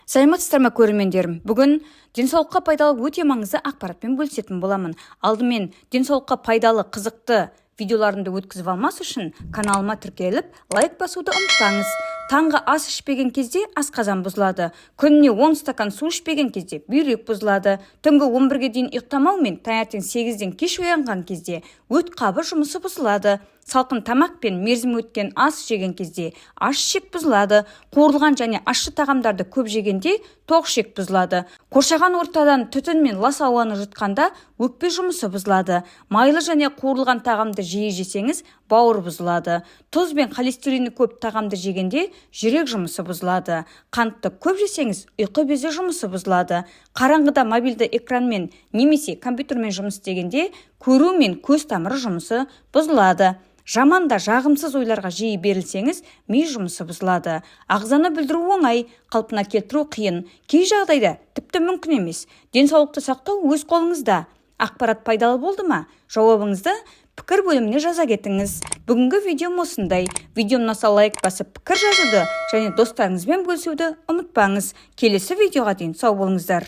Сәлеметсіздер ме, көрермендерім! Бүгін денсаулыққа пайдалы өте маңызды ақпаратпен бөлісетін боламын. Алдымен денсаулыққа пайдалы, қызықты видеоларымды өткізіп алмас үшін каналыма тіркеліп, лайк басуды ұмытпаңыз. Таңғы ас ішпеген кезде асқазан бұзылады. Күніне 10 стакан су ішпеген кезде бүйрек бұзылады. Түнгі 11-ге дейін ұйықтамау мен таңертең 8-ден кеш оянған кезде өт қабы жұмысы бұзылады. Салқын тамақ пен мерзімі өткен ас жеген кезде аш ішек бұзылады. Қуырылған және ащы тағамдарды көп жегенде тоқ ішек бұзылады. Қоршаған ортадан түтін мен лас ауаны жұтқанда өкпе жұмысы бұзылады. Майлы және қуырылған тағамды жиі жесеңіз, бауыр бұзылады. Тұз бен холестерині көп тағамды жегенде жүрек жұмысы бұзылады. Қантты көп жесеңіз, ұйқы безі жұмысы бұзылады. Қараңғыда мобильді экранмен немесе компьютермен жұмыс істегенде көру мен көз тамыры жұмысы бұзылады. Жаман да жағымсыз ойларға жиі берілсеңіз, ми жұмысы бұзылады. Ағзаны бүлдіру оңай, қалпына келтіру қиын, кей жағдайда тіпті мүмкін емес. Денсаулықты сақтау өз қолыңызда. Ақпарат пайдалы болды ма? Жауабыңызды пікір бөліміне жаза кетіңіз. Бүгінгі видеом осындай. Видеом ұнаса, лайк басып, пікір жазуды және достарыңызбен бөлісуді ұмытпаңыз. Келесі видеоға дейін сау болыңыздар.